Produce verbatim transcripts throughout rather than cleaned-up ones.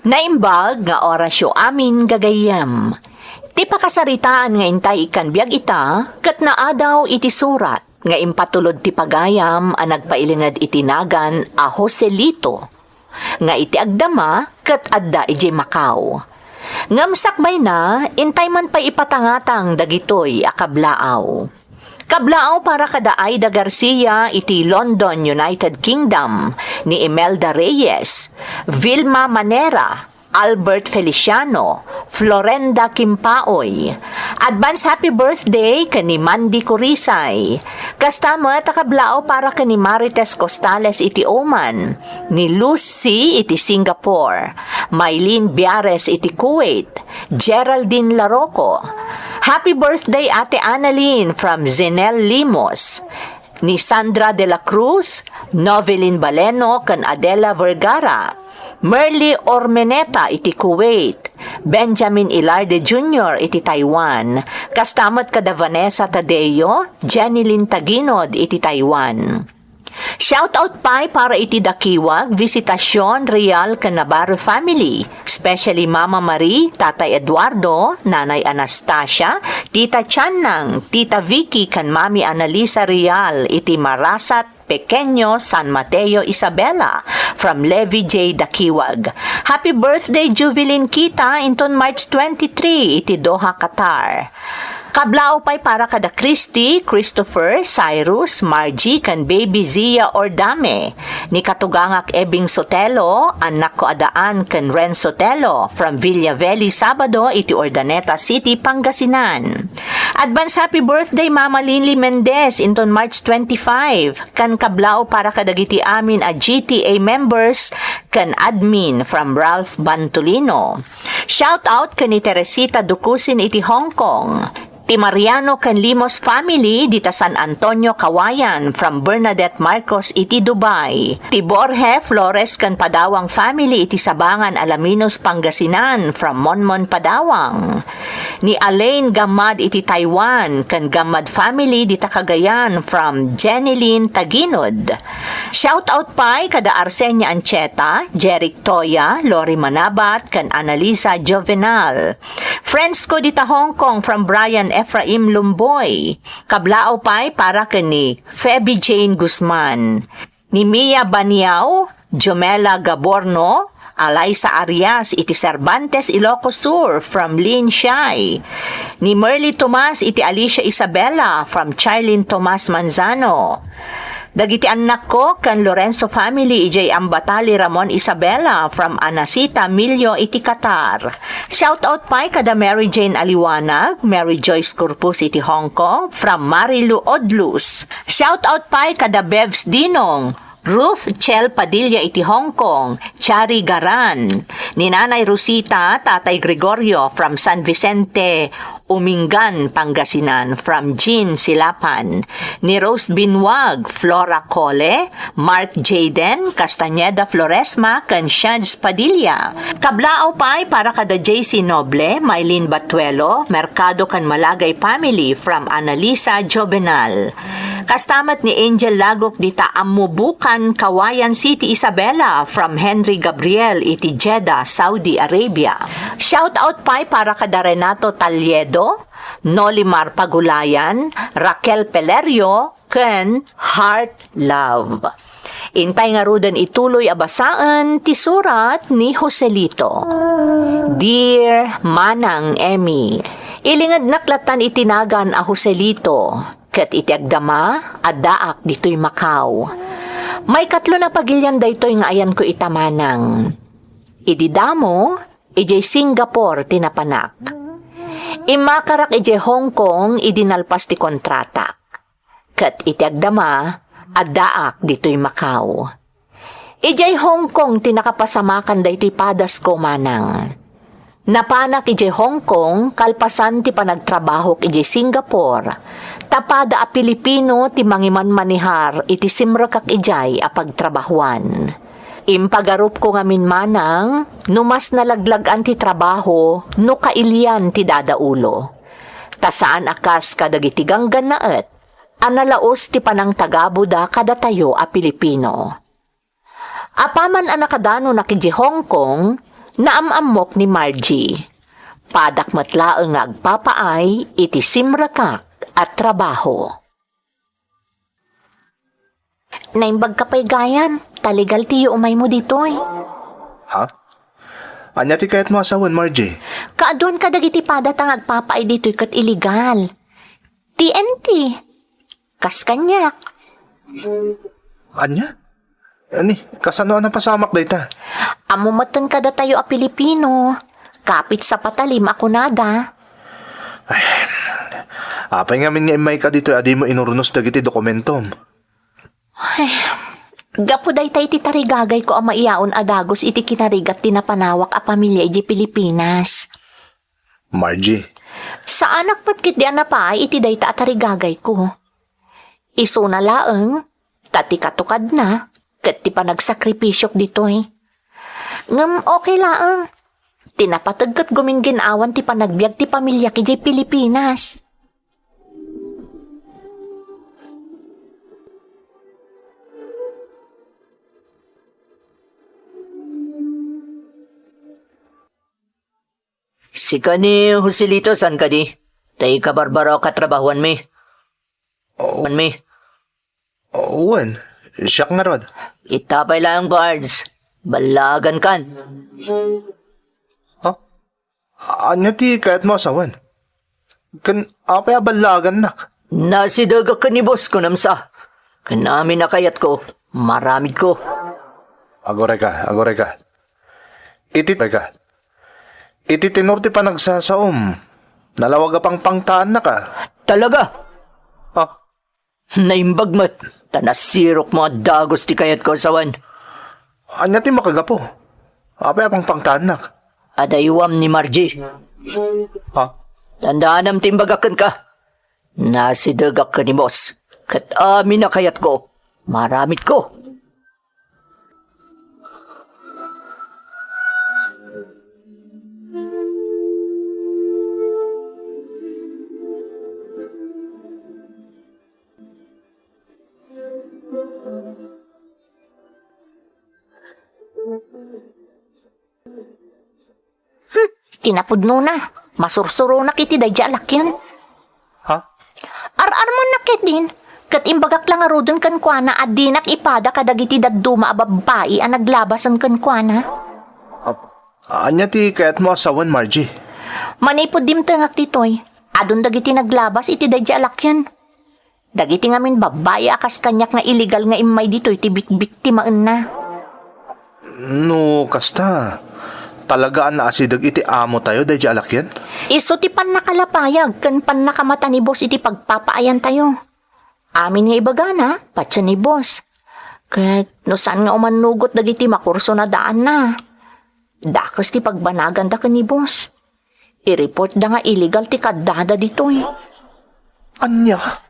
Naimbag nga orasyo amin gagayyem. Ti pakasaritaan nga intay ikkan biag ita, ket naadaw iti surat nga impatulod ti pagayam a nagpailinged iti nagan a Joselito, nga iti agdama ket adda idiay Macau. Ngem sakbayna, intay man pay ipatangatang dagitoy a kablaaw. Kablaaw para kada Aida Garcia iti London, United Kingdom, ni Imelda Reyes, Vilma Manera, Albert Feliciano, Florenda Kimpaoy. Advance happy birthday ken ni Mandy Kurisay. Kasta met a kablaaw para ken ni Marites Costales iti Oman, ni Lucy iti Singapore, Mylene Biares iti Kuwait, Geraldine Laroco. Happy birthday, Ate Annalyn, from Zenel Limos. Ni Sandra de la Cruz, Novelyn Baleno, ken Adela Vergara. Merly Ormeneta iti Kuwait. Benjamin Ilarde Junior iti Taiwan. Kasta met kada Vanessa Tadeo, Jenilyn Taginod iti Taiwan. Shout out pay para iti Dakiwag, Visitacion, Real, ken Navarro family, especially Mama Marie, Tatay Eduardo, Nanay Anastasia, Tita Channang, Tita Vicky, ken Mami Annalisa Real iti Marasat, Pequeño, San Mateo, Isabela, from Levi J Dakiwag. Happy birthday, Jubilin Kita, inton March twenty-three iti Doha, Qatar. Kablaaw pay para kada Christy, Christopher, Cyrus, Margie, ken baby Zia Ordame. Ni katugangak Ebing Sotelo, annakko a daan ken Ren Sotelo, from Villa Veli, Sabado, iti Urdaneta City, Pangasinan. Advance happy birthday, Mama Linly Mendez, inton March twenty-five, ken kablaaw para kadagiti amin a G T A members ken admin, from Ralph Bantolino. Shout out ken ni Teresita Dukusin iti Hong Kong. Ti Mariano ken Limos family dita San Antonio, Kawayan, from Bernadette Marcos iti Dubai. Ti Borge, Flores ken Padawang family iti Sabangan, Alaminos, Pangasinan, from Monmon, Padawang. Ni Alain Gammad iti Taiwan ken Gammad family dita Cagayan, from Jenny Lynn Taginod. Shout out pay kada Arsenia Ancheta, Jeric Toya, Lori Manabat, ken Annalisa Jovenal. Friends ko dita Hong Kong, from Brian Ephraim Lumboy. Kablaaw pay para ken ni Feby Jane Guzman, ni Mia Baniao, Jomela Gaborno, Alaisa Arias iti Cervantes, Ilocos Sur, from Lin Shai, ni Merly Tomas iti Alicia Isabela, from Charlene Tomas Manzano. Dagiti annakko ken Lorenzo family idiay Ambatali, Ramon Isabela, from Anacita Milio iti Qatar. Shout out pay kada Mary Jane Aliwanag, Mary Joyce Corpus iti Hong Kong, from Marilu Odlus. Shout out pay kada Bebs Dinong, Ruth Chel Padilla iti Hong Kong, Chari Garan, ni Nanay Rosita, Tatay Gregorio, from San Vicente, Umingan, Pangasinan, from Jean Silapan, ni Rose Binwag, Flora Cole, Mark Jaden, Castañeda Floresma, ken Shads Padilla. Kablaaw pay para kada J C Noble, Mylene Batuelo, Mercado ken Malagay family, from Annalisa Jovenal. Kasta met ni Angel Lagok dita Ammubukan, Kawayan City, Isabela, from Henry Gabriel iti Jeddah, Saudi Arabia. Shout out pay para kada Renato Talledo, Nolimar Pagulayan, Raquel Pelerio, ken Heart Love. Intay ngaruden ituloy a basaen ti surat ni Joselito. Dear Manang Emmy, ilingednak lattan iti nagan a Joselito, ket iti agdama, addaak ditoy Macau. Maikatlo a pagilian daytoy nga ayanko ita, Manang. Idi damo, idiay Singapore ti napanak. Immakarak idiay Hong Kong idi nalpas ti kontratak. Ket iti agdama, addaak ditoy Macau. Idiay Hong Kong ti nakapasamakan daytoy padasko, Manang. Napanak idiay Hong Kong kalpasan ti panagtrabahok idiay Singapore, ta pada a Pilipino ti mangimanmanehar iti simrekak idiay a pagtrabahoan. Impagarupko ngamin, Manang, no mas nalaglag-an ti trabaho no kailian ti dadaulo. Ta saan a kas kadagiti ganggannaet a nalaus ti panangtagabuda kadatayo a Pilipino. Apaman a nakadanonak idiay Hong Kong, Naam-ammok ni Margie. Padak met laeng nga agpapaay iti simrekak a trabaho. Naimbag ka pay gayam, ta legal ti yuumaymo ditoy. Ha? Ania ti kayatmo a sawen, Margie? Kaaduan kadagiti padata nga agpapaay ditoy ket illegal. T N T. Kas kaniak. Ania? Ani, kasano a napasamak dayta? Ammo metten kadatayo a Pilipino. Kapit sa patalim a kunada. Apay ngamin nga immayka ditoy a dimo inurnos dagiti dokumentom? Ay, gapu dayta iti tarigagayko a maiyaon a dagus iti kinarigat ti napanawak a pamilia idiay Pilipinas. Margie. Saanak met ketdi a napaay iti dayta a tarigagayko. Isuna laeng, ta ti katukadna, ket ti panagsakripisyok ditoy. Ngem okay laeng. Ti napateg ket gumingin-awan ti panagbiag ti pamiliak idiay Pilipinas. Sika ni Joselito, saan kadi? Ta ikabarbarok a trabahoanmi. Oh. Anmi. Oh, wen, siak ngarud. Ita pay laeng, Bards. Ballaagankan. Ha? Ania ti kayatmo a sawen? Ken apay a ballaagannak? Nasidegak ken ni boss ko, namsa. Ken amin a kayatko, maramidko. Agurayka, agurayka. Iti, agurayka. Iti tenor ti panagsasaom, nalawag a pangpangtaannak a. Talaga? Ha? Naimbag met, ta nasirokmo a dagus ti kayatko a sawen. Ania ti makagapu? Apay a pangpangtaannak? Adaywam ni Margie. Ha? Tandaanam ti imbagak kenka. Nasidegak ken ni boss, ket amin a kayatko, maramidko. Hmm, kinapudnona, masursuronak iti daydi a lakyan. Ha? Ar-armonnak ketdin, ket imbagak la ngaruden kenkuana a dinak ipada kadagiti dadduma a babbai a naglabasen kenkuana. Ap-, ania ti kayatmo a sawen, Margie? Manipud dimtengak ditoy, adun dagiti naglabas iti daydi a lakyan. Dagiti ngamin babbai a kas kaniak nga illegal nga immay ditoy ti bikbiktimaenna. No kasta, talaga a naasideg iti amotayo daydi a lakyan? Isu ti pannakalapayag ken pannakamata ni boss iti pagpapaayantayo. Amin nga ibagana, patien ni boss. Ket no saan nga umannugot dagiti makurso a daanna, dakes ti pagbanaganda ken ni boss. I-reportda nga illegal ti kaddada ditoy. Ania?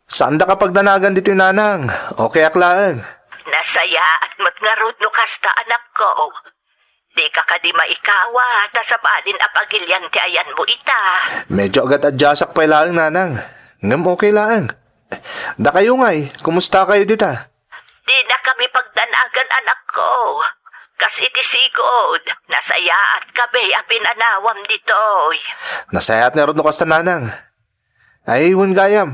Saandaka pagdanagan ditoy, nanang. Okay ak laeng. Nasayaat met ngarud no kasta, anakko. Dika kadi maikawa, ta sabalin a pagilian ti ayanmo ita. Medyo agat-adyasak pay laeng, nanang. Ngem okay laeng. Dakayo ngay, kumusta kayo dita? Dina kami pagdanagan, anakko. Kas iti sigud, nasayaat kami a pinanawam ditoy. Nasayaat ngarud no kasta, nanang. Ay, wen gayam.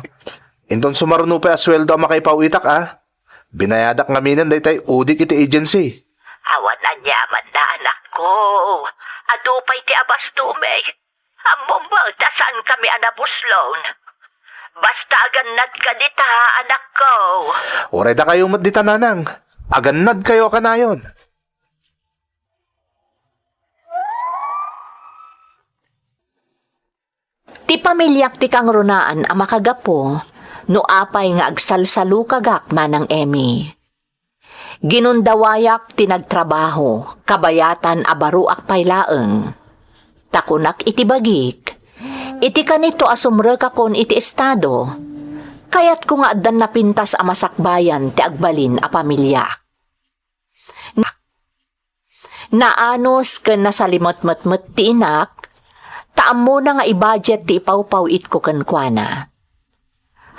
Inton sumaruno pay a sueldo a makaipaw-itak, a? Binayadak ngaminen daytay udik iti agency. Awan aniaman da, anakko. Adu pay ti abastomi. Ammom met a saan kami a nabuslon. Basta agannad ka dita, anakko. Uray dakayo met dita, nanang. Agannad kayo a kanayon. Ti pamiliak ti kangrunaan a makagapu no apay nga agsalsalukagak, Manang Emmy. Ginundawayak ti nagtrabaho, kabayatan a baruak pay laeng. Ta kunak iti bagik, iti kanito a sumrekakon iti estado, kayatko nga addan napintas a masakbayan ti agbalin a pamiliak. Naanus ken nasalimetmetmet ti inak, ta ammona nga i-budget ti ipawpaw-itko kenkuana.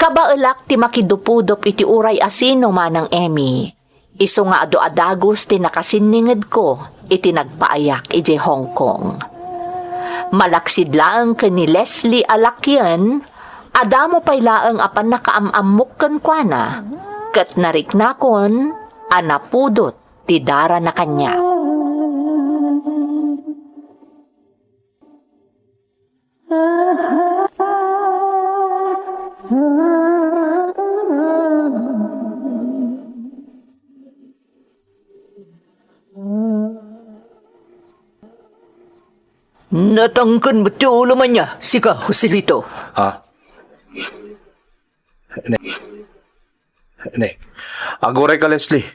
Kabaelak ti makidupudup iti uray a sino manang Emmy. Isu nga adu a dagus ti nakasinningedko iti nagpaayak idiay Hong Kong. Malaksid laeng ken ni Leslie a lakien, adda mo pay laeng a pannakaam-ammok kenkuana, ket nariknakon a napudot ti darana kaniak. Natangken met ti ulom ania, sika, Joselito. Ah. Ne. Ne. Agurayka, Leslie.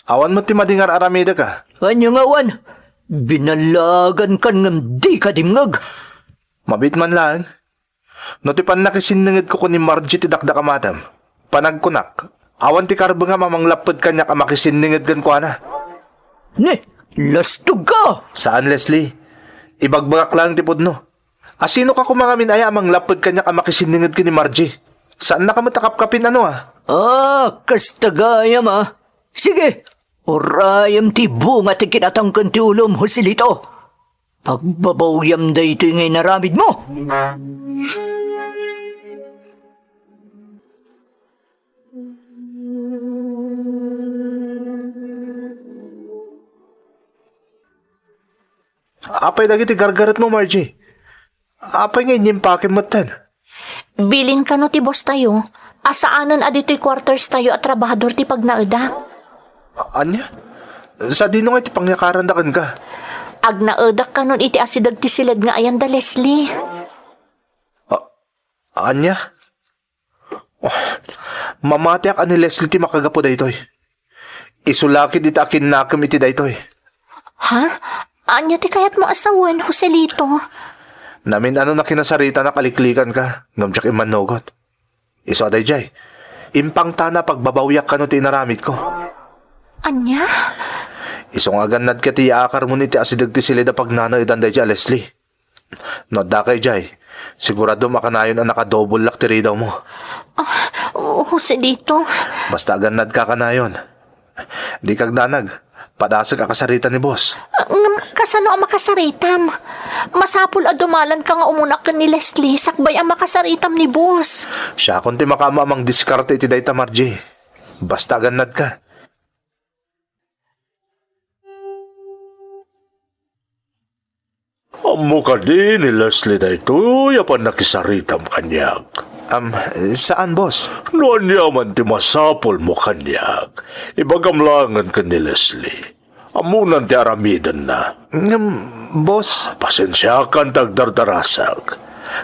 Awan met ti madi nga ar-aramidek, a. Ania nga awan? Binallagankan ngem dika dimngeg. Mabiit man laeng. No ti pannakisinningedko ken ni Margie ti dakdakamatem, panagkunak, awan ti karbengam a manglapped kaniak a makisinninged kenkuana. Ne, lastogka! Saan, Leslie. Ibagbagak laeng ti pudno. Asinoka koma ngamin aya a manglapped kaniak a makisinninged ken ni Margie? Saannaka met a kapkapin, ano, a? Ah, kasta gayam, a. Sige, urayem ti bunga ti kinatangken ti ulom, Joselito. Pagbabawyam daytoy nga inaramidmo. Apay dagiti gargaretmo, Margie? Apay nga inyimpakem metten? Bilin kano ti boss tayo, a saanen a ditoy quarters tayo a trabahador ti pagnaedak. A-, ania? Sadino nga iti pangyakaran da kenka? Agnaedak kanon iti asideg ti siled nga ayan da Leslie. A-, ania? Oh, mamatiak a ni Leslie ti makagapu daytoy. Isu la ketdi ti akinnakem iti daytoy. Ha? Ania ti kayatmo a sawen, Joselito? Namin-ano a kinasaritanak a liklikanka, ngem diak immannugot. Isu a daydiay, impangtana a pagbabawyak kano ti inaramidko. Ania? Isu nga agannadka ti yaakarmon iti asideg ti siled a pagnanaedan daydiay a Leslie. No addaka idiay, siguradom a kanayon a nakadobollak ti ridawmo. Ah, Joselito. Basta agannadka kanayon. Dika agdanag. Padasek a kasarita ni boss. Ah, ngem kasano a makasaritam? Masapul a dumalanka nga umuna ken ni Leslie sakbay a makasaritam ni boss. Siakon ti makaammo a mangdiskarte iti dayta, Margie. Basta agannadka. Ammo kadi ni Leslie daytoy a pannakisaritam kaniak? Am, saan, boss. No ania man ti masapulmo kaniak, ibagam laengen ken ni Leslie. Ammonan ti aramidenna. Ngem, boss. Pasensiakan ta agdardarasak.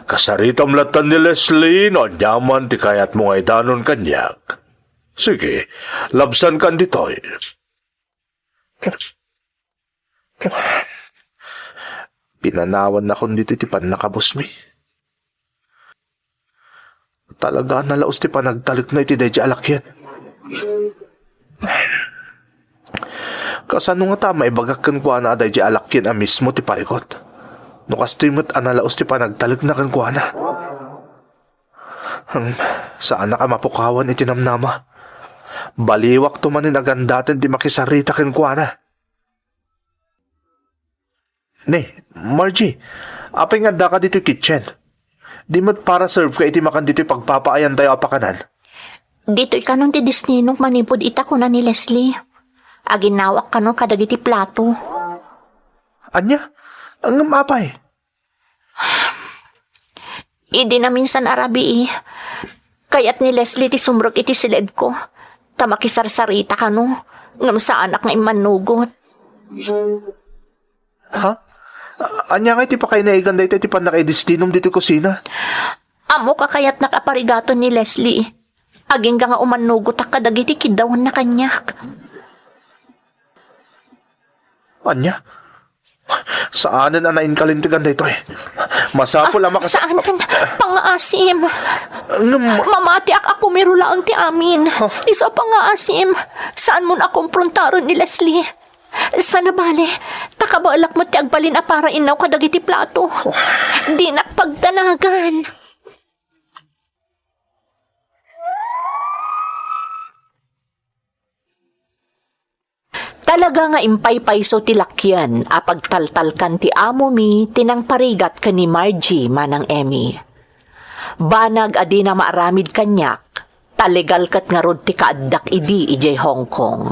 Kasaritam latta ni Leslie no ania man ti kayatmo nga idanon kaniak. Sige, labsankan ditoy. Pinanawannakon ditoy ti pannakabusmi. Talaga a nalaus ti panagtalekna iti daydiay a lakien. Kasano ngata a maibagak kenkuana a daydiay a lakien a mismo ti parikut? No kastoy met a nalaus ti panagtalekna kenkuana. Hmm, saanak a mapukawan iti namnama. Baliwakto manen a gandaten ti makisarita kenkuana. Ne, Margie, apay nga addaka ditoy kitchen? Di met para serve ka iti makan ditoy pagpapaayantayo a pakanan? Ditoy kanon ti disninok manipud ita, kuna ni Leslie. Aginnawak kanon kadagiti plato. Ania? Ngem apay? Idi naminsan a rabii, kayat ni Leslie ti sumrek iti siledko, ta makisarsarita kano, ngem saanak nga immannugot. Ha? Ania ngay ti pakainaigan dayta iti pannakaidistinom ditoy kusina? Ammok a kayatnak a parigaton ni Leslie. Agingga nga umannugotak kadagiti kiddawanna kaniak. Ania? Saanen a nainkalintegan daytoy. Masapul a makas- Saan ken pangaasim? Ngem- Mamatiak a kumiro laeng ti amin. Huh? Isu a pangaasim. Saanmon a komprontaron ni Leslie. Sana bale, ta kabaelak met ti agbalin a para innaw kadagiti plato. Dinak pagdanagan. Talaga nga impaypayso ti lakyan a pagtaltalkan ti amomi ti nangparigat ken ni Margie, Manang Emmy. Banag a dina maaramid kaniak, ta legal ket ngarud ti kaaddak idi idiay Hong Kong.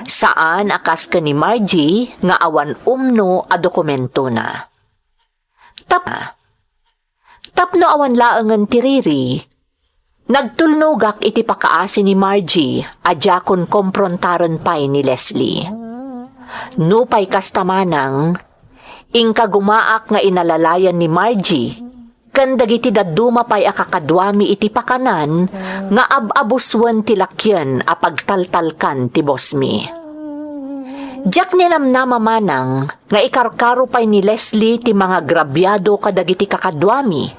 Saan a kas ken ni Margie nga awan umno a dokumentona. Tap-, tapno awan laengen ti riri, nagtulnogak iti pakaasi ni Margie a diakon komprontaran pay ni Leslie. Nupay kasta manang, inkagumaak nga inalalayan ni Margie ken dagiti dadduma pay a kakaduami iti pakanan nga ab-abusuen ti lakyan a pagtaltalkan ti bosmi. Diak ninamnama manang nga ikarkaro pay ni Leslie ti mangagrabiado kadagiti kakaduami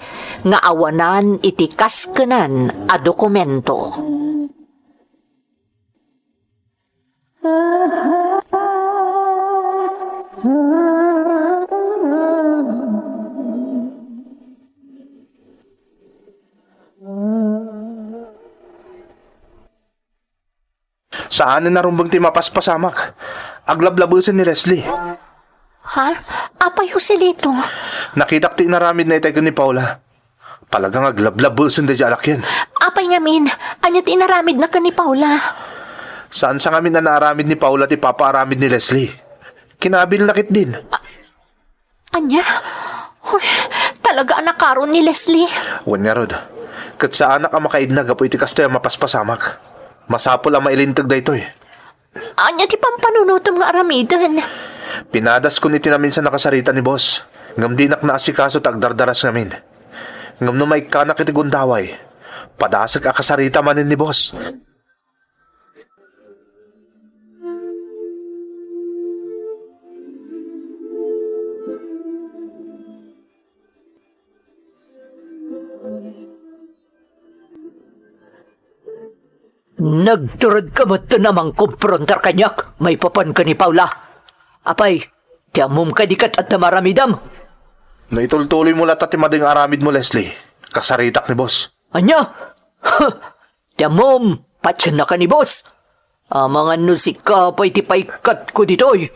nga awanan iti kaskenan a dokumento. Saanen a rumbeng ti mapaspasamak. Aglablabesen ni Leslie. Ha? Apay Joselito? Nakitak ti inaramidna itay ken ni Paula. Talaga nga aglablabesen daydiay a lakyan. Apay ngamin? Ania ti inaramidna ken ni Paula? Saan sa ngamin a naaramid ni Paula ti papaaramid ni Leslie. Kinabilna ketdin. Ania? Uy, talaga a nakaron ni Leslie. Wen ngarud, ket saanak a makaidna gapu iti kastoy a mapaspasamak. Masapul a mailinteg daytoy. Ania ti pampanunotem nga aramiden? Pinadaskon iti naminsan a kasarita ni boss, ngem dinak naasikaso ta agdardaras ngamin. Ngem no maikkanak iti gundaway, padasek a kasarita manen ni boss. Nagturedka metten a mangkomprontar kaniak maipapan ken ni Paula. Apay, ti ammom kadi ket adda maaramidam? No itultuloymo latta ti madi nga aramidmo, Leslie, kasaritak ni boss. Ania? Ti ammom, patienna ka ni boss. Amangan no sika pay ti paikkatko ditoy.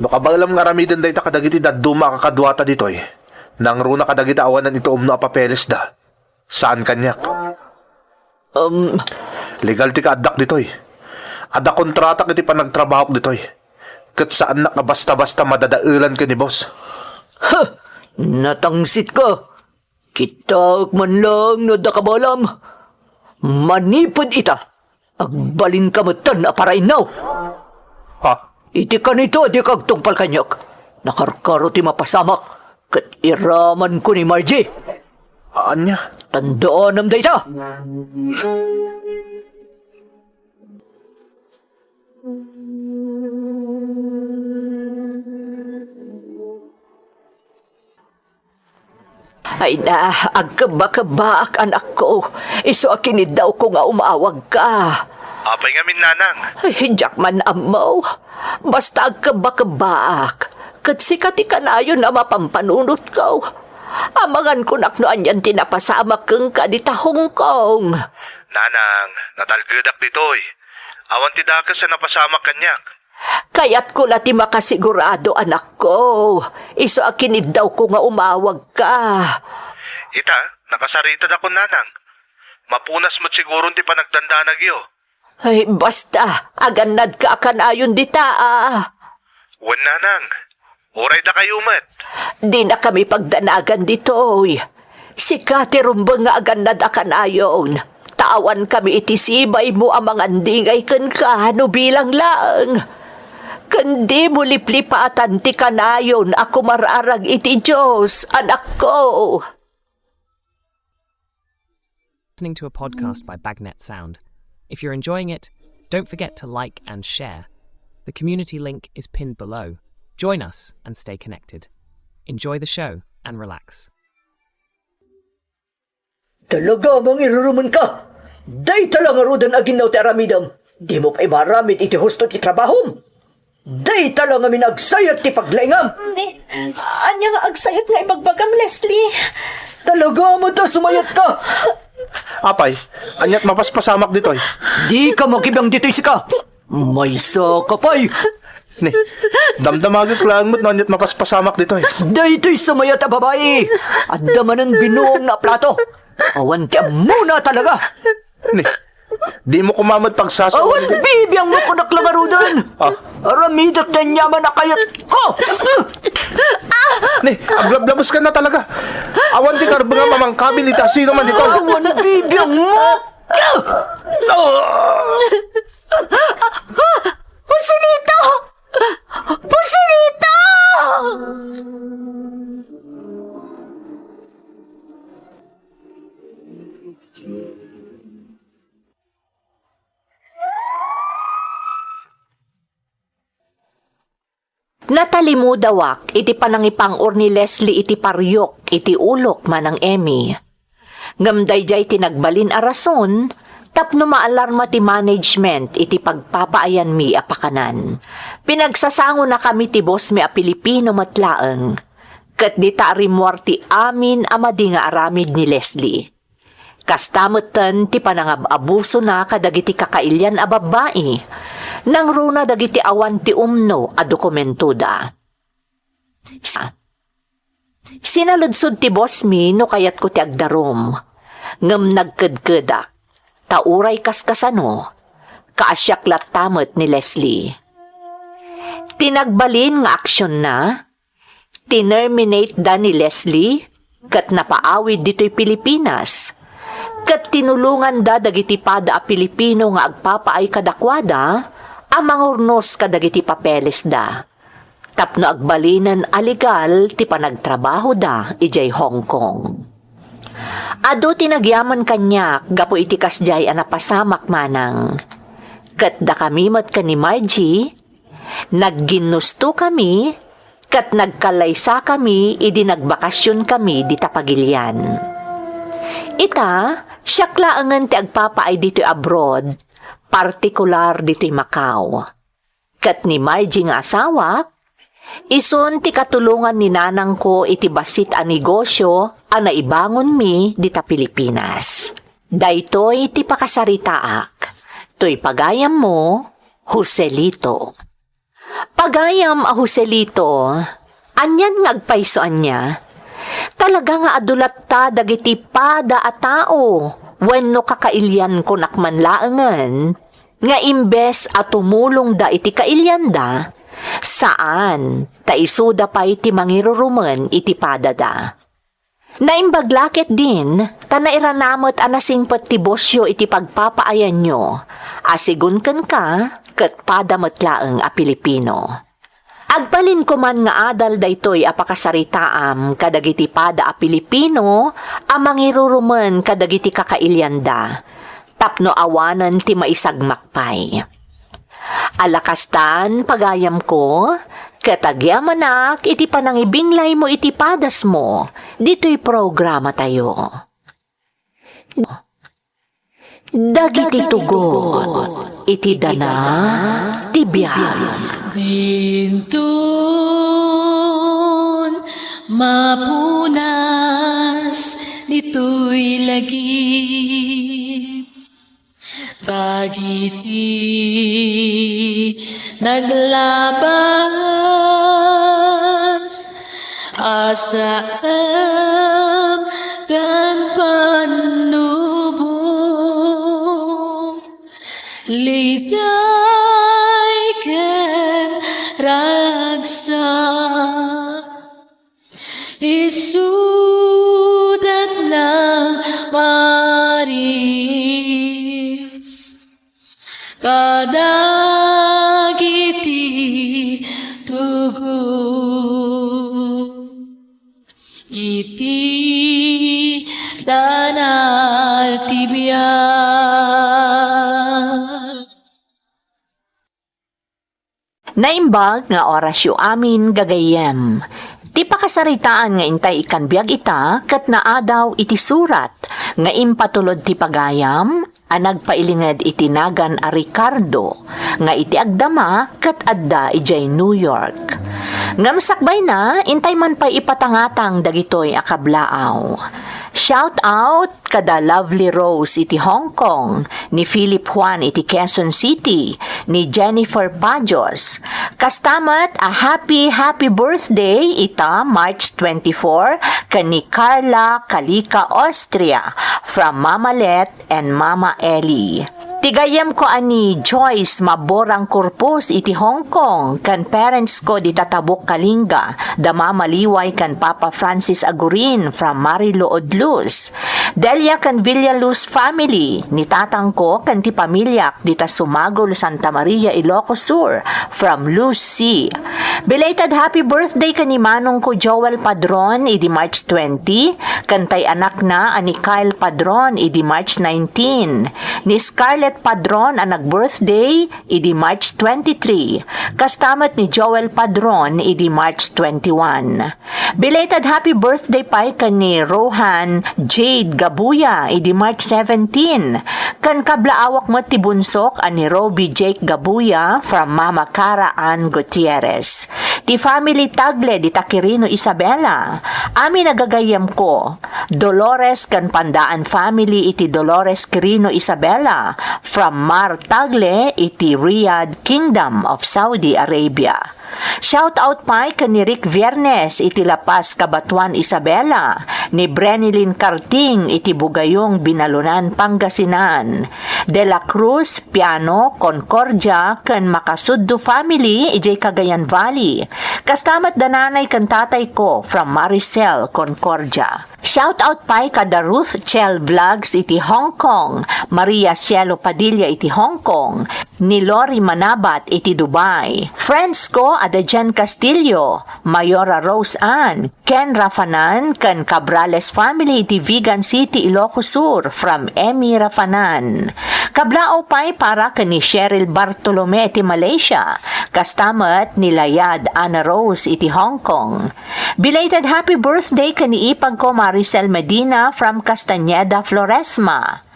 No kabaelam nga aramiden dayta kadagiti dadduma a kakaduata ditoy, nangruna kadagiti awanan iti umno a papelesda. Saan kaniak. Um, Legal ti kaaddak ditoy. Adda kontratak iti panagtrabahok ditoy. Ket saannak a basta-basta madadaelan ken ni boss. Ha! Natangsit ka! Kitaek man lang no adda kabaelam. Manipud ita, agbalinka metten a parainnaw. Ha? Iti kanito a dika agtungpal kaniak, nakarkaro ti mapasamak, ket iramanko ni Margie. Ania? Tandaanam dayta. Ay na, agkebba-kebbaak, anakko. Isu a kiniddawko nga umawagka. Apay ngamin, nanang? Ay, diak man ammo. Basta agkebba-kebbaak. Ket sika ti kanayon a mapampanunotko. Amangan kunak no anian ti napasamak kenka dita Hong Kong. Nanang, natalgedak ditoy. Awan ti dakes a napasamak kaniak. Kayatko la ti makasigurado, anakko. Isu a kiniddawko nga umawagka. Ita, nakasaritada kon nanang. Mapunas met siguron ti panagdandanagyo. Ay, basta, agannadka a kanayon dita, a. Wen, nanang. Uray dakayo met. Dinakami pagdanagan ditoy. Sika ti rumbeng nga agannad a kanayon. Ta awankami iti sibaymo a mangandingay kenka no bilang laeng. Ken dimo liplipatan ti kanayon a kumararag iti Dios, anakko. Listening to a podcast by Bagnet Sound. If you're enjoying it, don't forget to like and share. The community link is pinned below. Join us and stay connected. Enjoy the show and relax. Talaga a mangirurumenka! Dayta la ngaruden a ginnaw ti aramidem. Dimo pay maaramid iti husto ti trabahom. Dayta la ngamin agsayat ti paglaingam. Ni, ania nga agsayat nga ibagbagam, Leslie? Talaga met a sumayatka! Apay, aniat mapaspasamak ditoy? Dika makibiang ditoy, sika! Maysa ka pay! Ni, damdamagek laeng met no ania't mapaspasamak ditoy. Daytoy sumayat a babai! Adda manen binuong nga plato. Awan ti ammona talaga! Ni, dimo koma met pagsasao. Awan bibiangmo kunak la ngaruden! Ah. Aramidek ti aniaman a kayatko! Ni, aglablabes ka na talaga. Awan ti karbengam a mangkabil iti asino man ditoy. Awan bibiangmo! Joselito! Joselito! Natalimudawak iti panangipang-or ni Leslie iti pariok iti ulok, Manang Emmy. Ngem daydiay ti nagbalin a rason tapno maalarma ti management iti pagpapaayanmi a pakanan. Pinagsasangonakami ti bossmi a Pilipino met laeng, ket dita a rimmuar ti amin a madi nga aramid ni Leslie. Kasta metten ti panangab-abusona kadagiti kakailian a babbai, nangruna dagiti awan ti umno a dokumentoda. Sa-, sinaludsod ti bossmi no kayatko ti agdarum, ngem nagkedkedak, ta uray kaskasano, kaasiak latta met ni Leslie. Ti nagbalin nga aksionna, tinerminate da ni Leslie ket napaawid ditoy Pilipinas, ket tinulonganda dagiti pada a Pilipino nga agpapaay kadakuada a mangurnos kadagiti papelesda tapno agbalinen a legal ti panagtrabahoda idiay Hong Kong. Adu ti nagyaman kaniak gapu iti kasdiay a napasamak, Manang. Ket dakami met ken ni Margie, nagginnustokami ket nagkallaysakami idi nagbakasionkami dita pagilian. Ita, siak laengen ti agpapaay ditoy abroad, partikular ditoy Macau. Ket ni Margie nga asawak, isun ti katulongan ni nanangko iti bassit a negosio a naibangonmi dita Pilipinas. Daytoy ti pakasaritaak. Toy pagayammo, Joselito. Pagayam a Joselito, anian nga agpayso ania? Talaga nga adu latta dagiti pada a tao wenno kakailiankonak man laengen nga imbes a tumulongda iti kailianda, saan, ta isuda pay ti mangirurumen iti padada. Naimbag la ketdin, ta nairana met a nasingpet ti bosio iti pagpapaayanyo, a sigun kenka, ket pada met laeng a Pilipino. Agbalinko man nga adal daytoy a pakasaritaam kadagiti pada a Pilipino a mangirurumen kadagiti kakailianda, tapno awanen ti maisagmak pay. Ala kastan, pagayamko, ket agyamanak iti panangibinglaymo iti padasmo ditoy programatayo. Dagiti tugot iti dana ti biag. Inton mapunas ditoy lagip, dagiti naglabas a saem ken pannubo, liday ken ragsak. Isudat nang maris kadagiti tugot iti dana ti biag. Naimbag nga orasyo amin, gagayyem. Ti pakasaritaan nga intay ikkan biag ita ket naadaw iti surat nga impatulod ti pagayam a nagpailinged iti nagan a Ricardo nga iti agdama ket adda idiay New York. Ngem sakbayna, intay man pay ipatangatang dagitoy a kablaaw. Shout out kada Lovely Rose iti Hong Kong, ni Philip Juan iti Quezon City, ni Jennifer Pajos. Kasta met a happy, happy birthday ita March twenty-four ken ni Carla Kalika Austria from Mama Let and Mama Ellie. Ti gayyemko a ni Joyce Maborang Corpus iti Hong Kong, ken parents ko dita Tabuk, Kalinga, da Mama Liway ken Papa Francis Agurin from Marillo, Odlus. Delia ken Villaluz family, ni tatangko ken ti pamiliak dita Sumagol, Santa Maria, Ilocos Sur, from Lucy. Belated happy birthday ken ni manongko Joel Padron idi March twenty, ken tay anakna a ni Kyle Padron idi March nineteen, ni Scarlett Padron a nag-birthday idi March twenty-three, kasta met ni Joel Padron idi March twenty-one. Belated happy birthday pay ken ni Rohan Jade Gabuya idi March seventeen, ken kablaawak met ti bunsok a ni Roby Jake Gabuya from Mama Cara Ann Gutierrez. Ti family Tagle dita Quirino, Isabela. Amin a gagayyemko, Dolores ken Pandaan family iti Dolores, Quirino, Isabela, from Mar Tagle iti Riyadh, Kingdom of Saudi Arabia. Shout out pay ken ni Rick Viernes iti La Paz, Cabatuan, Isabela, ni Brenilyn Carting iti Bugayong, Binalonan, Pangasinan, De La Cruz, Piano, Concordia, ken Makasuddo family idiay Cagayan Valley, kasta met da nanay ken tatayko from Maricel, Concordia. Shout out pay kada Ruth Chel Vlogs iti Hong Kong, Maria Cielo Padilla iti Hong Kong, ni Lori Manabat iti Dubai. Friends ko a da Jen Castillo, Mayora Rose Ann, Ken Rafanan, ken Cabrales family iti Vigan City, Ilocos Sur, from Emmy Rafanan. Kablaaw pay para ken ni Cheryl Bartolome iti Malaysia, kasta met ni Layad Ana Rose iti Hong Kong. Belated happy birthday ken ni ipagko Maricel Medina from Castañeda, Floresma.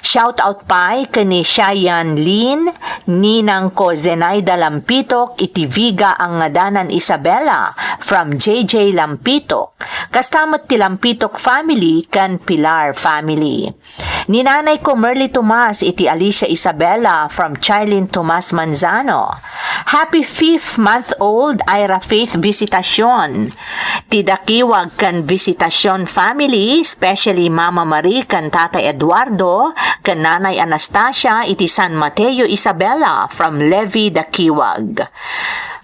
Shout out pay ken ni Shayan Lin, ninangko Zenaida Lampitok iti Viga Angadanan, Isabela, from J J Lampitok. Kasta met ti Lampitok family ken Pilar family. Ni nanayko Merly Tomas iti Alicia Isabela from Charlene Tomas Manzano. Happy fifth month old Ira Faith Visitacion. Ti Dakiwag ken Visitacion family, especially Mama Marie ken Tatay Eduardo ken Nanay Anastasia iti San Mateo, Isabela from Levi Dakiwag.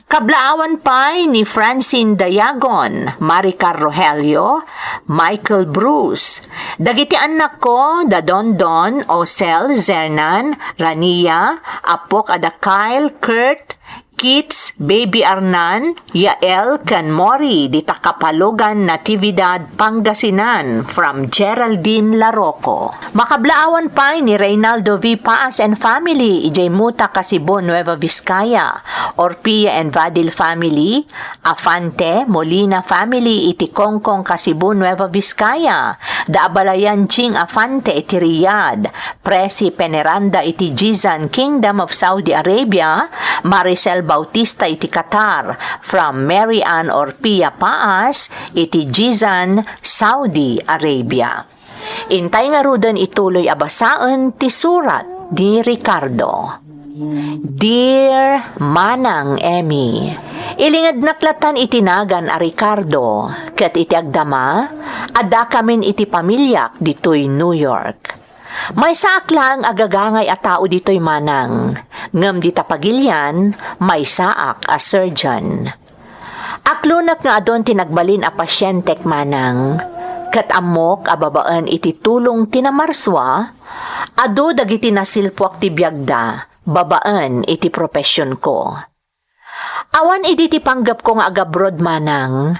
Kablaawan pay ni Francine Dayagon, Maricar Rogelio, Michael Bruce. Dagiti annakko da Dondon, Osel, Zernan, Rania, appok a da Kyle, Kurt, Kits, Baby Arnan, Yael, ken Mori, dita Kapalogan, Natividad, Pangasinan, from Geraldine Laroco. Makablaawan pay ni Reynaldo V Paas and family, idiay Muta, Kasibu, Nueva Vizcaya, Orpia and Vadil family, Afante, Molina family, iti Kongkong, Kasibu, Nueva Vizcaya, da Abalayan Ching Afante iti Riyadh, Presi Peneranda iti Jizan, Kingdom of Saudi Arabia, Maricel Bautista iti Qatar, from Mary Ann Orpia Paas iti Jizan, Saudi Arabia. Intay ngaruden ituloy a basaen ti surat ni Ricardo. Dear Manang Emmy, ilingednak latan iti nagan a Ricardo, ket iti agdama, addakamin iti pamiliak ditoy New York. Maysaak laeng a gagangay a tao ditoy, Manang, ngem dita pagilian, maysaak a surgeon. Aklonek nga adun ti nagbalin a pasientek, Manang, ket ammok a babaen iti tulong ti namarsua, adu dagiti nasilpuak ti biagda babaen iti professionko. Awan idi ti panggepko nga agabroad, Manang,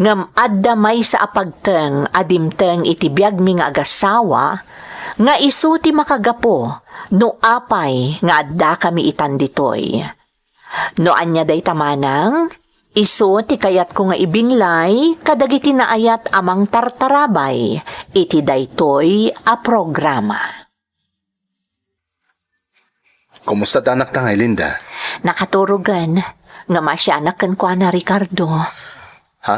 ngem adda maysa a pagteng a dimteng iti biagmi nga agasawa nga isu ti makagapu no apay nga addakami itan ditoy. No ania dayta, Manang, isu ti kayatko nga ibinglay kadagiti naayat a mangtartarabay iti daytoy a programa. Kumusta ti anakta, Linda? Nakaturogen, ngem asianak kenkuana, Ricardo. Ha?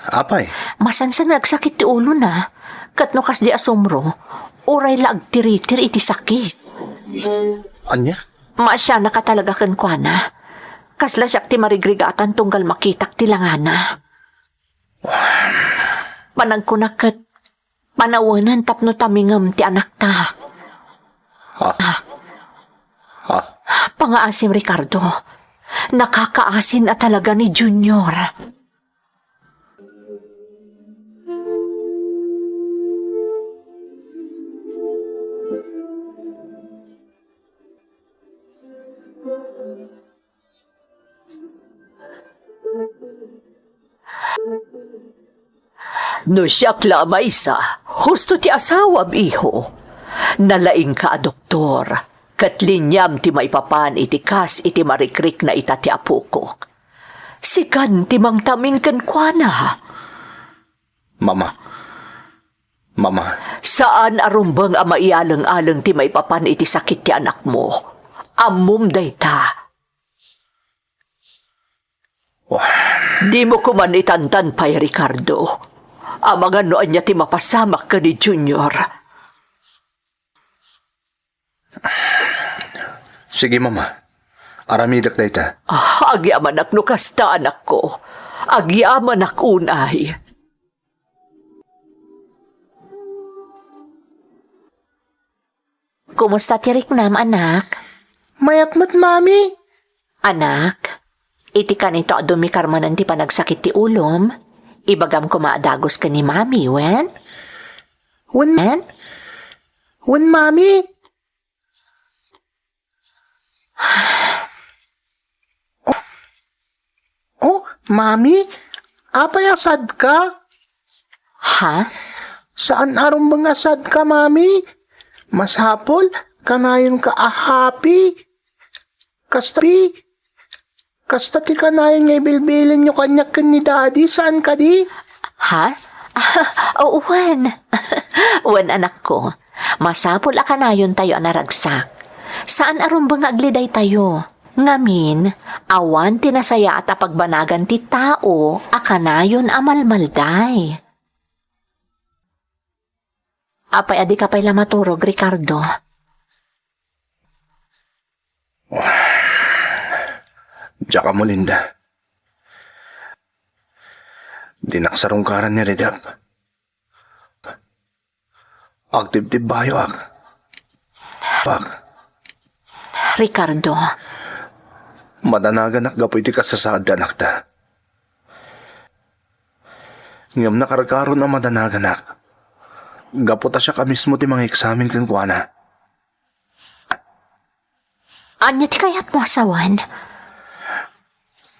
Apay? Masansan nga agsakit ti ulona, ket no kasdi a sumro, uray la agtiritir iti sakit. Ania? Maasianaka talaga kenkuana. Kasla siak ti marigrigatan tunggal makitak ti langana. Panagkunak ket panawenen tapno tamingem ti anakta. Ha? Ha? Pangaasim, Ricardo. Nakakaasin a talaga ni Junior. No siak la a maysa, husto ti asawam, iho. Nalaingka a doktor, ket liniam ti maipapan iti kas iti marikrikna ita ti apokok. Sikan ti mangtaming kenkuana. Mama. Mama. Saan a rumbeng a maialeng-aleng ti maipapan iti sakit ti anakmo. Ammom dayta. Wah. Dimo koman itantan pay, Ricardo. Amangan no ania ti mapasamak ken ni Junior. Sige, Mama. Aramidek dayta. Ah, agyamanak no kasta, anakko. Agyamanak unay. Kumusta ti riknam, anak? Mayat met, Mami. Anak, iti kanito a dumikar manen ti panagsakit ti ulom, ibagam koma a dagus ken ni Mami, wen? Wen? Wen, Mami. Oh, Mami, apay a sadka? Ha? Saan a rumbeng a sadka, Mami. Masapul, kanayonka a happy. Kasta, kasta ti kanayon nga ibilbilinyo kaniak ken ni Daddy, saan kadi? Ha? Wen. Wen, anakko. Masapul a kanayontayo a naragsak. Saan a rumbeng nga agli daytayo. Ngamin, awan ti nasayaat a pagbanagan ti tao a kanayon a malmalday. Apay a dika pay la maturog, Ricardo? Diak ammo, Linda. Dinak sarungkaran ni Redep. Agtibtibbayo ak. Pak. Ricardo. Madanaganak gapu iti kasasaad ti anakta. Ngem nakarkaron a madanaganak. Gapu ta siak a mismo ti mangeksamin kenkuana. Ania ti kayatmo a sawen?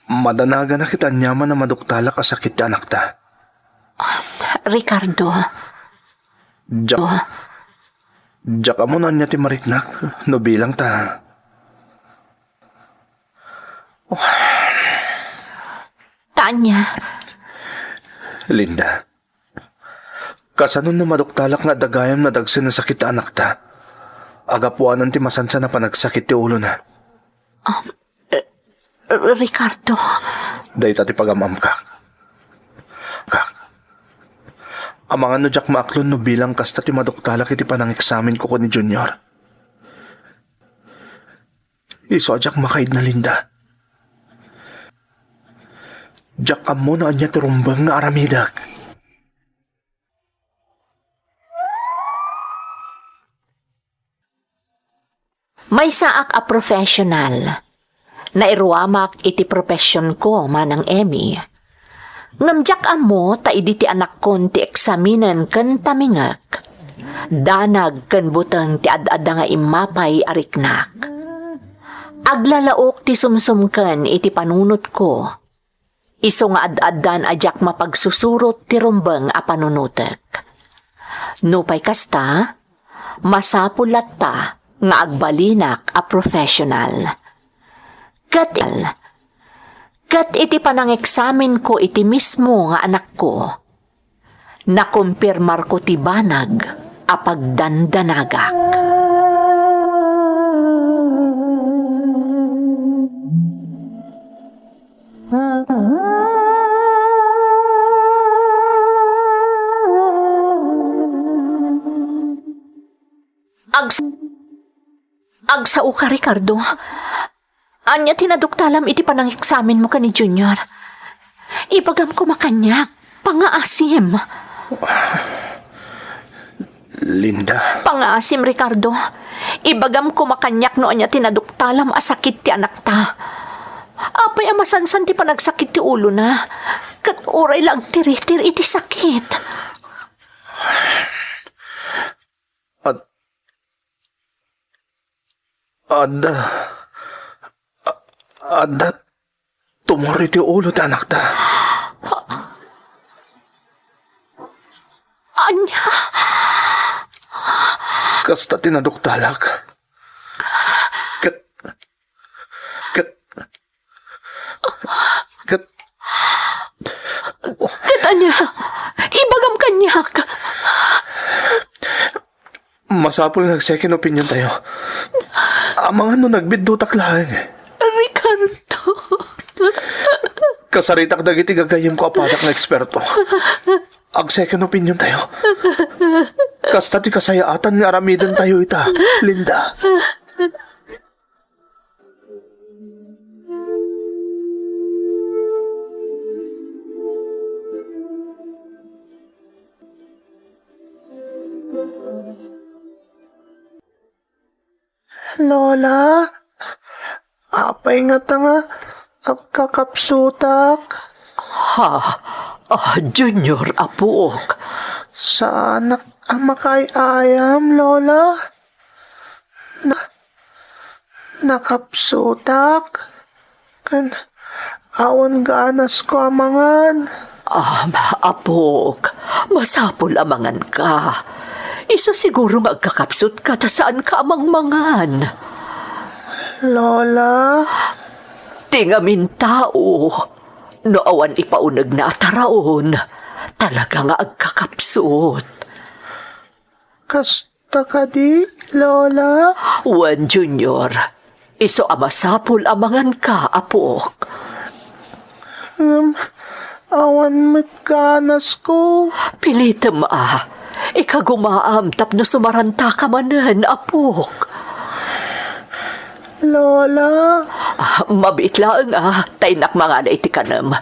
Madanaganak iti aniaman a maduktalak a sakit ti anakta. Ricardo. Diak, diak ammo no ania ti mariknak no bilang ta. Tanya. Linda. Kasano no maduktalak nga adda gayam nadagsen a sakit ti anakta? Agapuanan ti masansan a panagsakit ti ulona. Um, eh, Ricardo. Dayta ti pagam-amkak. Kak. Amangan no diak maaklon no bilang kasta ti maduktalak iti panangeksaminko ken ni Junior. Isu a diak makaidna, Linda. Diak ammo no ania ti rumbeng nga aramidek. Maysaak a professional. Nairuamak iti professionko, Manang Emmy. Ngem diak ammo ta idi ti anakkon ti eksaminen ken tamingek, danag ken buteng ti ad-adda nga immapay a riknak. Aglalaok ti sumsumken iti panunotko. Isu nga ad-addan a diak mapagsusurot ti rumbeng a panunotek. Nupay kasta, masapul latta nga agbalinak a professional. Ket, ket iti panangeksaminko iti mismo nga anakko, nakumpirmarko ti banag a pagdandanagak. Saoka, Ricardo. Ania ti naduktalam iti panangeksaminmo ken ni Junior? Ibagam koma kaniak, pangngaasim. Linda. Pangngaasim, Ricardo. Ibagam koma kaniak no ania ti naduktalam a sakit ti anakta. Apay a masansan ti panagsakit ti ulona? Ket uray la agtiritir iti sakit. Ad-, adda, a-, adda tumor iti ulo ti anakta. Ania? Kasta ti naduktalak. Ket, ket, ket, Ket ania? Ibagam kaniak. Masapul nga ag-second opinion tayo. Amangan no nagbiddutak laeng. Ricardo. Kasaritak dagiti gagayyemko a padak nga eksperto. Ag-second opinion tayo. Kasta ti kasayaatan nga aramiden tayo ita, Linda. Lola, apay ngata nga agkakapsutak? Ha? Ah, Junior, apok. Saanak a makaay-ayam, Lola. Na-, nakapsutak. Ken awan ganasko a mangan. Ah, apok, masapul a manganka. Isu siguro nga agkakapsutka ta saanka a mangmangan. Lola? Ti ngamin tao, no awan ipaunegna a taraon, talaga nga agkakapsut. Kasta kadi, Lola? Wen, Junior. Isu a masapul a manganka, apok. Ngem, awan met ganasko. Pilitem a. Ikagumaam tapno sumarantaka manen, apok. Lola? Ah, mabiit laeng a, ta innak mangala iti kanem.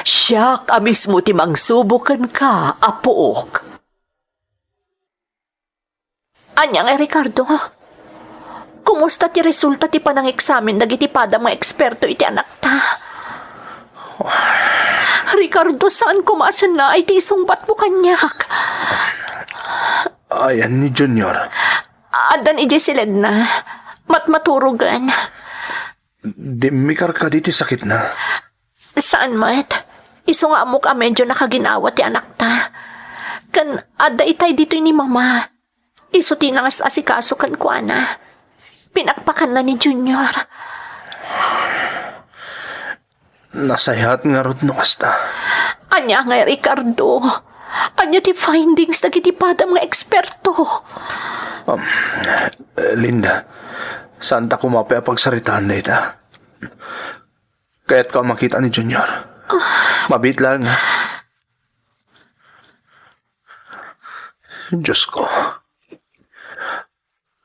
Siak a mismo ti mangsubo kenka, apok. Ania ngay, Ricardo? Kumusta ti resulta ti panangeksamin dagiti padam nga eksperto iti anakta? Ricardo, saan koma a sennaay ti isungbatmo kaniak. Ayan ni Junior. Addan idiay siledna. Matmaturogen. Dimmikar kadi ti sakitna? Saan met. Isu nga ammok a medyo nakaginawa ti anakta. Ken adda itay ditoy ni Mama. Isu ti nangas-asikaso kenkuana. Pinakpakanna ni Junior. Nasayaat ngarud no kasta. Ania ngay, Ricardo? Ania ti findings dagiti padam nga eksperto? Um, Linda, saanta koma pay a pagsaritaan dayta. Kayatko a makita ni Junior. Mabiit laeng, ha? Diosko,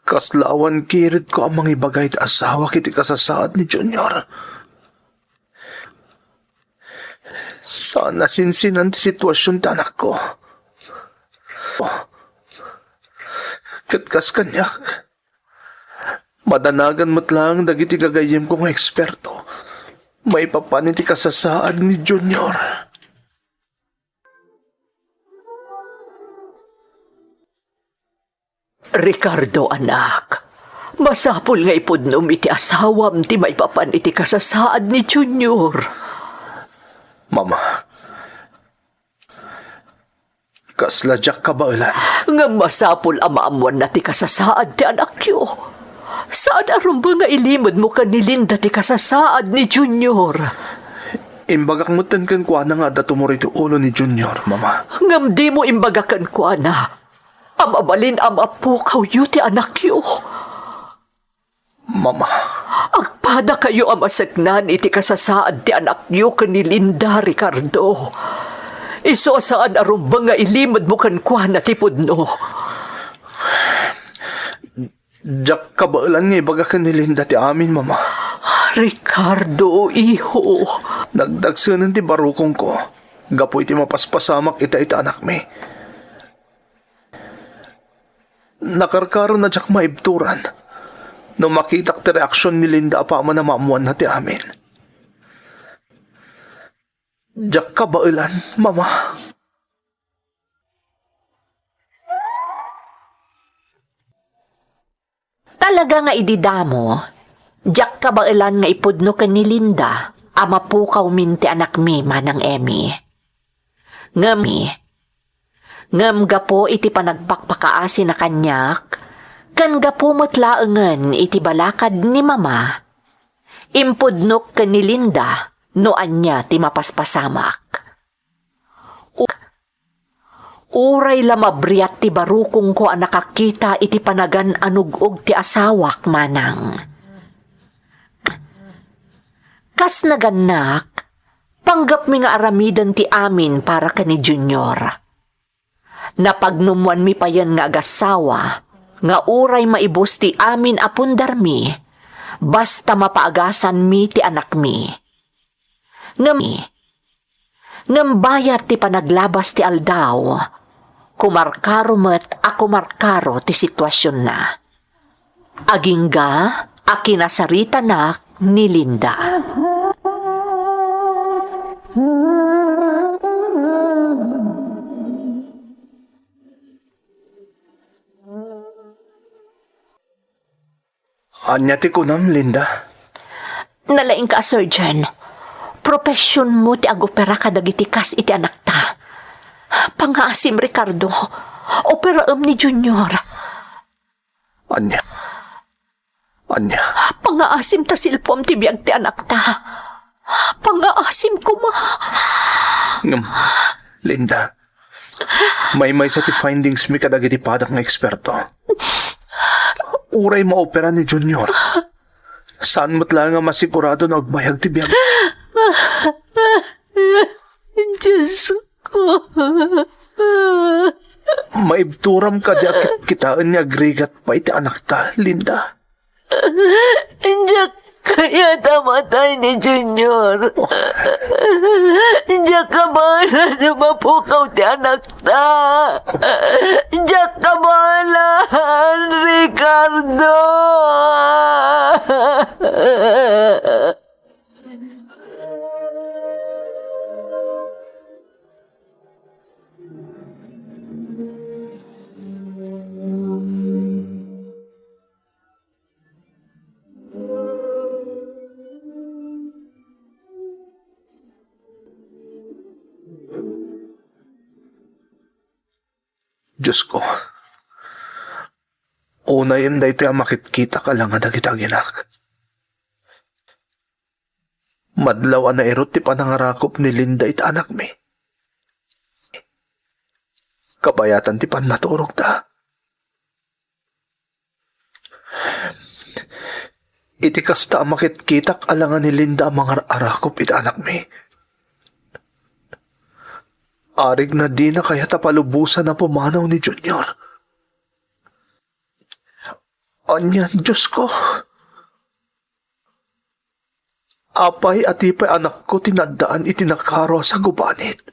kasla awan kiridko a mangibaga iti asawak iti kasasaad ni Junior. Saan a sinsinan ti situasion ti anakko. Ket kas kaniak, madanagan met laeng dagiti gagayyemko nga eksperto maipapan iti kasasaad ni Junior. Ricardo, anak, masapul nga ipudnom iti asawam ti maipapan iti kasasaad ni Junior. Mama, kasla diak kabaelan. Ngem masapul a maammoanna ti kasasaad ti anakyo. Saan a rumbeng nga ilimedmo ken ni Linda ti kasasaad ni Junior. Imbagak metten kenkuana nga adda tumor iti ulo ni Junior, Mama. Ngem dimo imbaga kenkuana a mabalin a mapukawyo ti anakyo. Mama. Agpadakayo a maseknan iti kasasaad ti anakyo ken ni Linda, Ricardo. Isu a saan a rumbeng nga ilimedmo kenkuana ti pudno. Diak kabaelan nga ibaga ken ni Linda ti amin, Mama. Ricardo, iho. Nagdagsenen ti barukongko gapu iti mapaspasamak ita iti anakmi. Nakarkaro na diak maibturan no makitak ti reaksion ni Linda apaman a maammuanna ti amin. Diak kabaelan, Mama. Talaga nga idi damo, diak kabaelan nga ipudno ken ni Linda a mapukawmin ti anakmi, Manang Emmy. Ngem, ngem gapu iti panagpakpakaasina kaniak, ken gapu met laengen iti balakad ni Mama, impudnok ken ni Linda no ania ti mapaspasamak. U-, uray la mabriat ti barukongko a nakakita iti panagan-anug-og ti asawak, Manang. Kas nagannak, panggepmi nga aramiden ti amin para ken ni Junior. Napagnummoanmi payen nga agassawa, nga uray maibus ti amin a pundarmi, basta mapaagasanmi ti anakmi. Ngem, ngem bayat ti panaglabas ti aldaw, kumarkaro met a kumarkaro ti situasionna. Agingga a kinasaritanak ni Linda. Ania ti kunam, Linda? Nalaingka a surgeon. Professionmo ti agopera kadagiti kas iti anakta. Pangaasim, Ricardo. Operaem ni Junior. Ania? Ania? Pangaasim ta silpuam ti biag ti anakta. Pangaasim koma. Ngem, Linda, maymaysa ti findingsmi kadagiti padak nga eksperto. Uray maopera ni Junior, saan met laeng a masigurado no agbayag ti biag. Diosko. Maibturam kadi a kitkitaen nga agrigat pay ti anakta, Linda? Diak kayat a matay ni Junior. Diak kabaelan a mapukaw ti anakta. Diak kabaelan, Ricardo. Diosko, unayen daytoy a makitkitak a langa dagiti aginak. Madlaw a nairut ti panangarakop ni Linda iti anakmi. Kabayatan ti pannaturogda. Iti kasta a makitkitak a langa ni Linda a mangar-arakop iti anakmi, arig na dina kayat a palubosan a pumanaw ni Junior. Ania, Diosko? Apay a ti pay anakko ti naaddaan iti nakaro a sagubanit?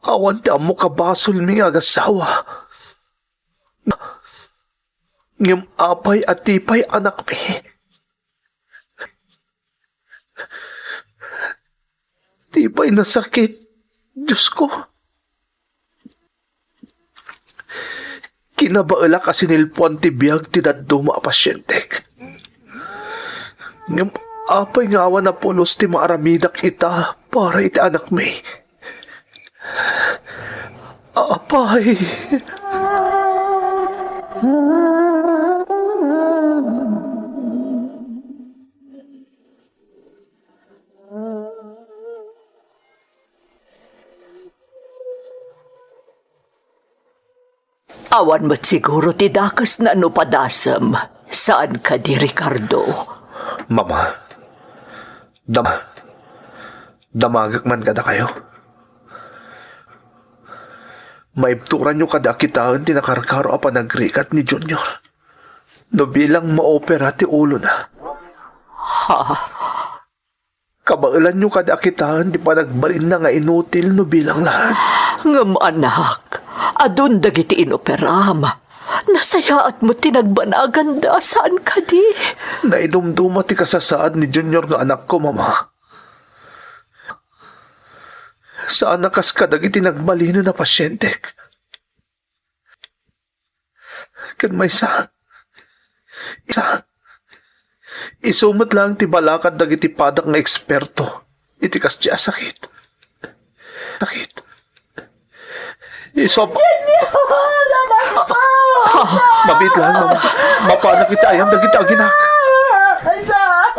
Awan ti ammok a basolmi nga agassawa. Ngem apay a ti pay anakmi? Ti pay nasakit, Diosko. Kinabaelak a sinilpuan ti biag ti dadduma a pasientek. Ngem apay nga awan a pulos ti maaramidak ita para iti anakmi? Apay. Awan met siguro ti dakesna no padasem. Saan kadi, Ricardo? Mama, dam-, damagek man kadakayo. Maibturanyo kadi a kitaen ti nakarkaro a panagrigat ni Junior no bilang maopera ti ulona. Ha? Kabaelanyo kadi a kitaen ti panagbalinna nga inutil no bilang laeng. Ngem anak, adun dagiti inoperam. Nasayaat met ti nagbanaganda, saan kadi? Naidumduma ti kasasaad ni Junior nga anakko, Mama. Saan a kas kadagiti nagbalinen a pasientek. Ken maysa, isa, isu met laeng ti balakad dagiti padak nga eksperto iti kasdi a sakit. Sakit. Isu a... Junior! Anak ko! Ah, mabiit laeng, Mama. Mapanak iti ayan dagiti aginak. Saan?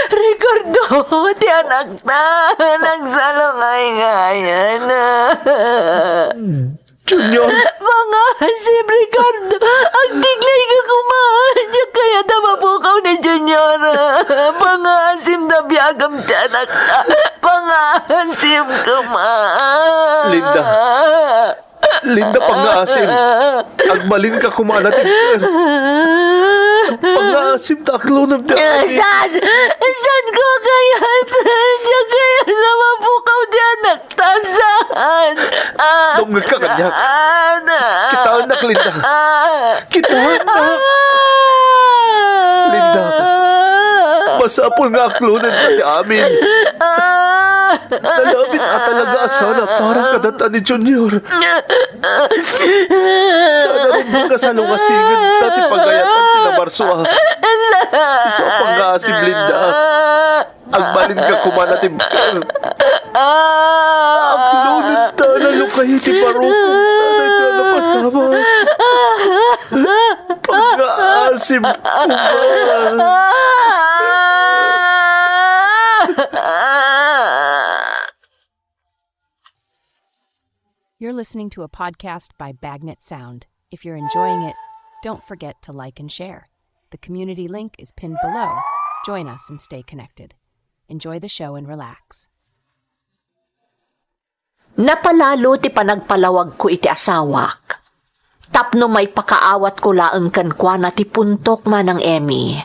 Ricardo, ti anakta, nagsalungay nga ayan. Junior! Pangaasim, Ricardo! Agtiglay ka koma! Diak kayat a mapukaw ni Junior! Pangaasim ta biagam ti anakta! Pangaasim koma! Linda! Linda, pangaasim. Agbalinka koma a natibker. Pangaasim ta aklonem ti amin. Saan? Saan ko kayat? Diak kayat a mapukaw ti anakta. Saan? Dumngegka kaniak. Saan? Kitaennak, Linda. Kitaennak. Linda, masapul nga aklonenka ti amin. Nalabit a talaga a sana para kadata ni Junior. Sana rumbeng a salungasingen ta ti pagayatan ti nabarsua. Isu a pangaasim, Linda. Agbalinka koma a natibker. Aklonenta a nalukay ti barukong ta daytoy a napasamak. Pangaasim koma. You're listening to a podcast by Bagnet Sound. If you're enjoying it, don't forget to like and share. The community link is pinned below. Join us and stay connected. Enjoy the show and relax. Napalalo ti panagpalawagko iti asawak tapno maipakaawatko laeng kenkuana ti puntok, Manang Emmy.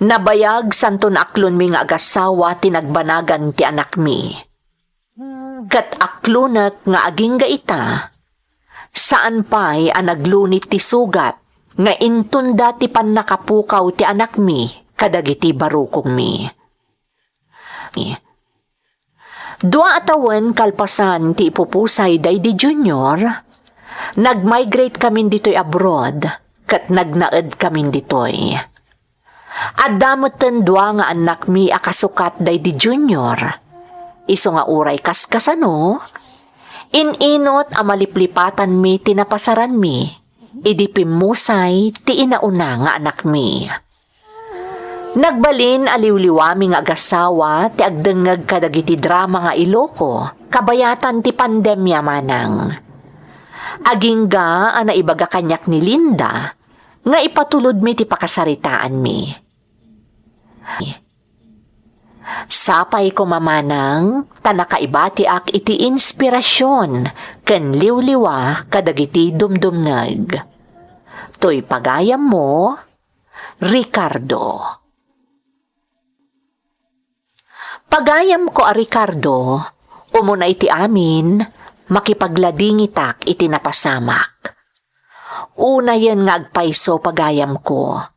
Nabayag santon aklonmi nga agasawa ti nagbanagan ti anakmi. Ket aklonek nga agingga ita, saan pay a naglunit ti sugat nga intunda ti pannakapukaw ti anakmi kadagiti barukongmi. Dua a tawen kalpasan ti ipupusay daydi Junior, nag-migrate kamin ditoy abroad ket nagnaed kamin ditoy. Adda metten dua nga annakmi a kasukat daydi Junior. Isu nga uray kaskasano, in-inot a maliplipatanmi ti napasaranmi idi pimmusay ti inauna nga annakmi. Nagbalin a liwliwami nga agasawa ti agdengngeg kadagiti drama nga Iloko kabayatan ti pandemia manang. Agingga a naibaga kaniak ni Linda nga ipatulodmi ti pakasaritaanmi. Sapay koma manang ta nakaibatiak iti inspirasyon ken liwliwa kadagiti dumdumngeg. Toy pagayammo, Ricardo. Pagayamko a Ricardo, umuna iti amin, makipagladingitak iti napasamak. Unayen nga agpayso, pagayamko.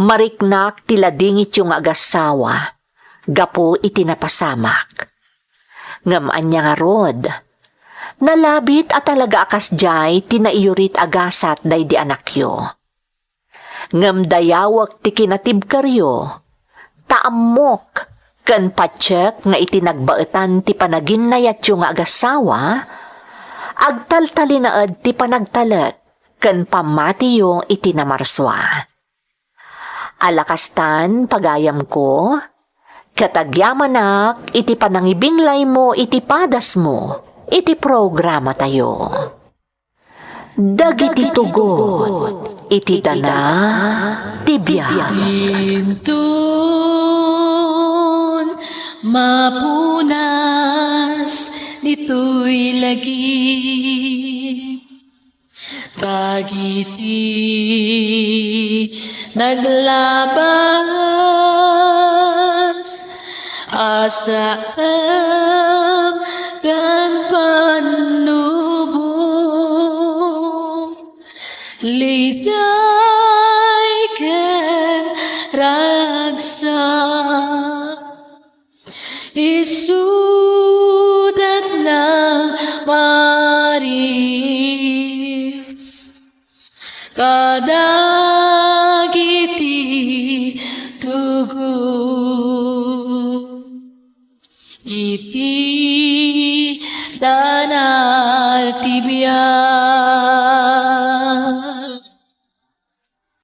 Mariknak ti ladingityo nga agassawa gapu iti napasamak. Ngem ania ngarud, nalabit a talaga a kasdiay ti naiyurit a gasat daydi anakyo. Ngem dayawek ti kinatibkeryo, ta ammok ken patiek nga iti nagbaetan ti panaginnayatyo nga agassawa, agtaltalinaed ti panagtalek ken pammatiyo iti namarsua. Ala kastan, pagayamko, ket agyamanak iti panangibinglaymo iti padasmo iti programatayo. Dagiti tugot iti dana ti biag. Inton mapunas ditoy lagip, dagiti naglabas a saem ken pannubo, liday ken ragsak, isudat nang maris kadagiti tugot iti dana ti biag.